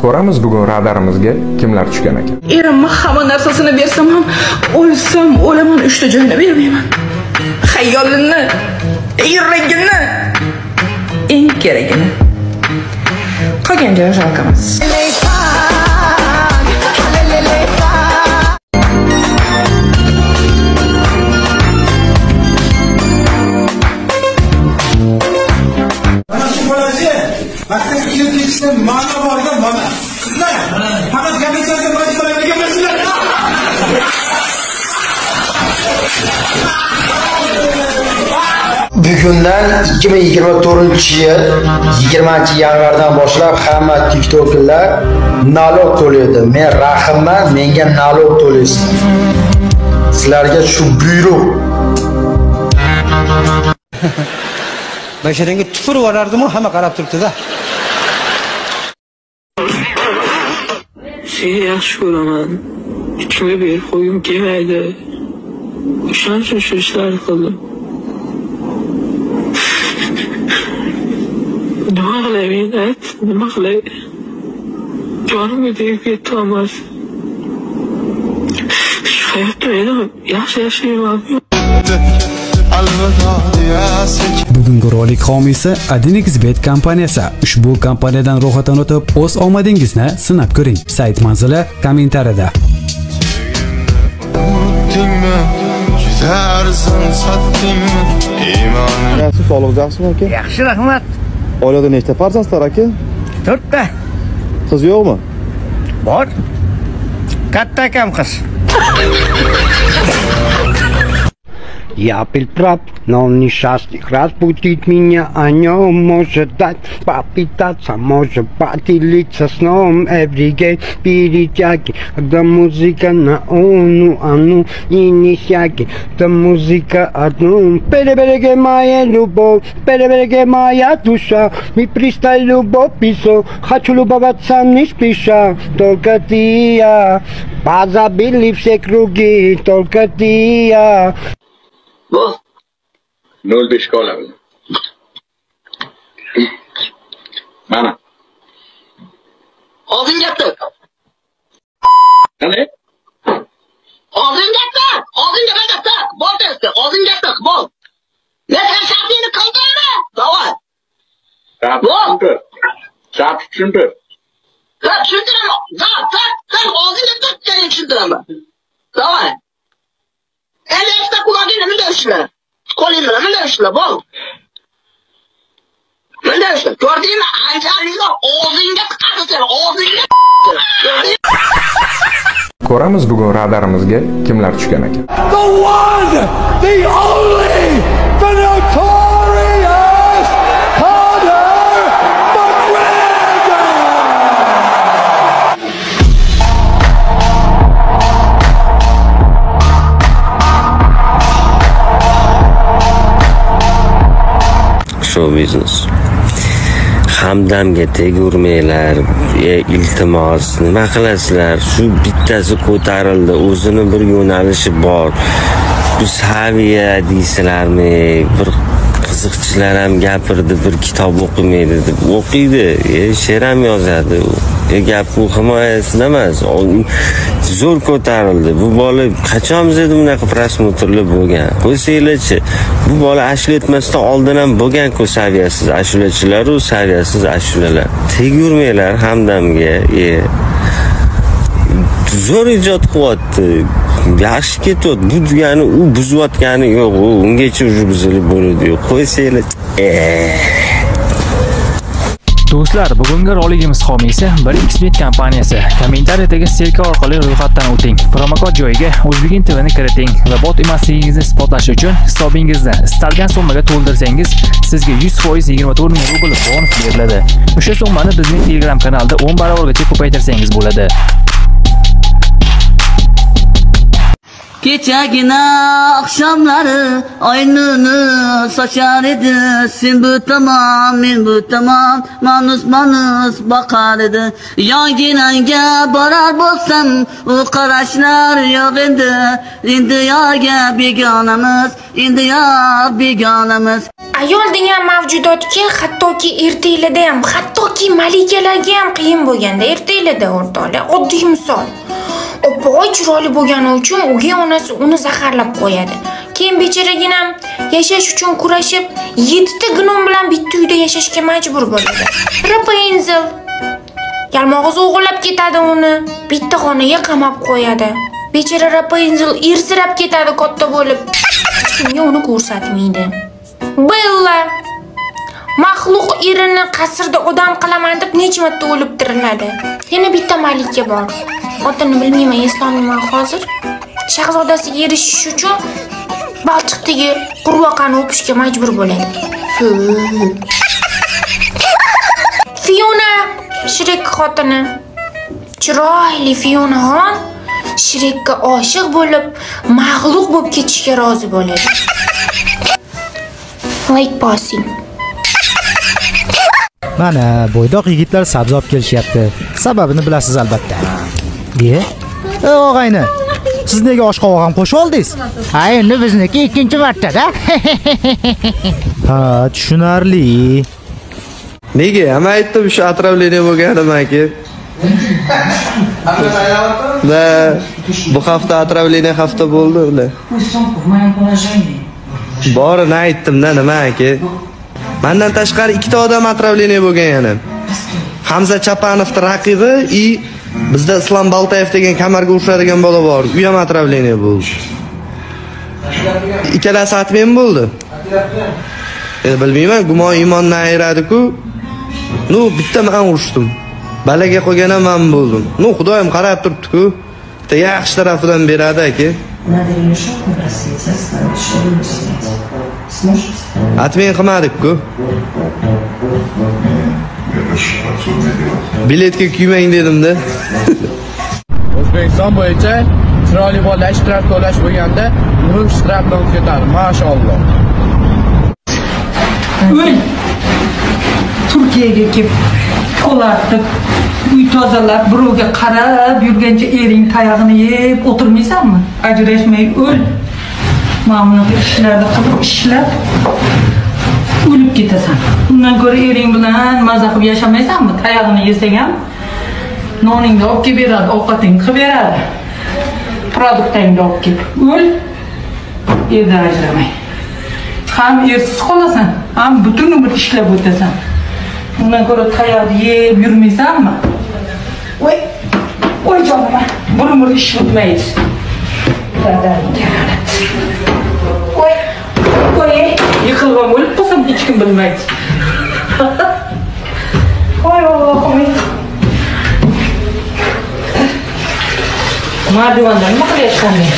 Ko'ramiz bugun radarimizga kimlar tushgan ekan. Erimni hamma narsasini bersam ham o'lsam o'laman, 3 ta joyini bermayman. Xayolimni, yuragimni, eng keragini. Qolgan joyi жалко emas. Ma'no borda mana. Qizlar, faqat gapirsangiz majburlar gapirsizlar. Bugundan 2024-yil 20-yanvardan boshlab hamma TikTokerlar nalog to'laydi. Men rahimman, menga nalog to'laysiz. Sizlarga shu buyruq. Basharangga tupurib yuborardim-u, hamma qarab turibdi-da. Seni yaxshi ko'raman. Hech kimga berib qo'ygim kelmaydi. O'shaning uchun shu ishlarni qildim. Nima qilay men, ayt, nima qilay? Jonimga tegib ketdi hammasi. Shu hayotda endi yaxshi yashayman. Bugungi rolik homiysi 1xBet kompaniyasi. Ushbu kompaniyadan ro'yxatdan o'tib, o'z omadingizni sinab ko'ring. Sayt manzili kommentariyada. Yaxshi, sog'liq yaxshimi aka? Yaxshi, rahmat. Oilada nechta farzandlar aka? 4 ta. Qiz yo'qmi? Bor. Katta akam qiz. Я был прав, но несчастных разбудить меня о нем может дать, попытаться, может поделиться сном. Everyday перетяги, когда музыка на ону, а ну и не сяги, да музыка одну. Перебереги моя любовь, перебереги моя душа, не пристай любовь писо, хочу любоваться не спеша, только ты и я, позабыли все круги, только ты и я. Bu 0.5 ga olamiz. Mana. Og'zingga tiq. Qani? Og'zingga tiq, og'zingga nima tiq? Bor testi, og'zingga tiq, bor. Men sen shartingni qildingmi? Davay. Tushuntir. Shart tushuntir. Ha, tushuntiraman. Da, tiq, tiq, og'zingga tiq, keyin tushuntiraman. Davay. Endi ikkita qulog'ingni bunday ushla. Qo'ling bilan bunday ushla, bo'l. Bunday ushla. Ko'rdingmi? Anchaliklar og'zingga tiqadi seni, og'zingga. Ko'ramiz bugun radarimizga kimlar tushgan ekan. The one, the only, the notorious Conor McGregor. Show biznes. Hamdamga tegurmanglar, iltimos, nima qilasizlar? Shu bittasi ko'tarildi, o'zini bir yo'nalishi bor. Bu saviya deysizlarmi? Bir qiziqchilar ham gapirdi, bir kitob o'qimaydi deb. O'qiydi, she'r ham yozadi. Gap u himoyasida emas. Zo'r ko'tarildi. Bu bola qachon bizda bunaqa prosmotrlar bo'lgan? Qo'ysanglarchi, bu bola ashula etmasdan oldin ham bo'lgan-ku saviyasiz ashulachilar u saviyasiz ashulalar. Tegurmanglar Hamdamga. Zo'r ijod qilyapti. Yaxshi ketyapti. Bu degani u buzayotgani yo'q. U ungacha уже buzilib bo'ladi. Qo'ysanglar. Do'stlar, bugungi roligimiz homiysi 1xBet kompaniyasi. Kommentariyadagi ссылка orqali ro'yxatdan o'ting. Promokod joyiga O'zbegin TVni kiriting va bot emasligingizni isbotlash uchun hisobingizni istalgan summaga to'ldirsangiz, sizga 100% 24 ming rubl bonus beriladi. O'sha summani bizning Telegram kanalda 10 barobargacha ko'paytirsangiz bo'ladi. Kechagina akşamları aynını saçar idi. Sen bu tamam, men bu tamam, manus manus bakar idi. Yanginanga borar bo'lsam, u qarashlar yo'q endi. Endi yorga begonamiz, endi yor begonamiz. Ayol degan mavjudotga hattoki ertaklarda ham, hattoki malikalarga ham qiyin bo'lganda ertaklarda o'rtoqlar. Oddiy misol. Opog'i chiroyli bo'lgani uchun o'gay onasi uni zaharlab qo'yadi. Keyin becharaginam yashash uchun kurashib, 7 ta gnom bilan bitta uyda yashashga majbur bo'ladi. Rapunzel yalmog'iz o'g'irlab ketadi uni, bitta xonaga qamab qo'yadi. Bechara Rapunzel ersirab ketadi katta bo'lib. Hech kimga uni ko'rsatmaydi. Bella maxluq erini qasrda odam qilaman deb necha marta o'lib tiriladi. Yana bitta malika bor. Otini bilmayman, eslolmayman hozir. Shahzodasiga erishish uchun balchiqdagi qurboqani o'pishga majbur bo'ladi. Fiona, Shrek xotini. Chiroyli Fionaxon Shrekka oshiq bo'lib, mag'lub bo'lib ketishga rozi bo'ladi. Like bosing. Mana bo'ydoq yigitlar sabzi olib kelishyapti. Sababini bilasiz albatta. Deya? Og'ayni, siz nega oshqovoq ham qo'shib oldingiz? Ha, endi bizniki ikkinchi marta-da. Ha, tushunarli. Nega? Hamma aytdim shu отравление bo'lganim aka. Da, bu hafta отравление hafta bo'ldi ular. Borini aytdim-da, nima aka? Mendan tashqari ikkita odam отравление bo'lgan yana. Hamza Chapanovning raqibi i bizda Islom Baltayev degan kamarga urishadigan bola bor. U ham отравление bo'ldi. Ikkalasi atmen bo'ldi. Endi bilmayman, gumon iymondan ayiradi-ku. Nu, bitta men urishdim. Balaga qo'ygan ham men bo'ldim. Nu, Xudoyim qarab turibdi-ku. Bitta yaxshi tarafidan beradi aka. Atmen qilmadik-ku. Biletga kuymang dedim-da. O'zbekiston bo'yicha chiroyli bolalar shtraf to'lash bo'lganda, nol shtraf bilan ketadi. Mashalloh. O'l. Turkiyaga kelib qo'l artib, uy tozalab, birovga qarab yurgancha ering tayog'ini yeb o'tirmaysanmi? Ajrashmay o'l. Mana bunaqa ishlarni qilib ishlab o'lib ketasan. Undan ko'ra ering bilan maza qilib yashamaysanmi? Tayog'ini yesang ham noningni olib kelib beradi, ovqatingni qilib beradi. Produktingni olib kelib o'l, erdan ajramay. Ham ersiz qolasan, ham butun umr ishlab o'tasan. Undan ko'ra tayoqni yeb yurmaysanmi? Voy, voy jonim, bir umr ish bitmaydi. Voy, voy, yiqilib ham o'lib qolsam hech kim bilmaydi. Voy Allohim. Mardivonda nima qilyapsan men?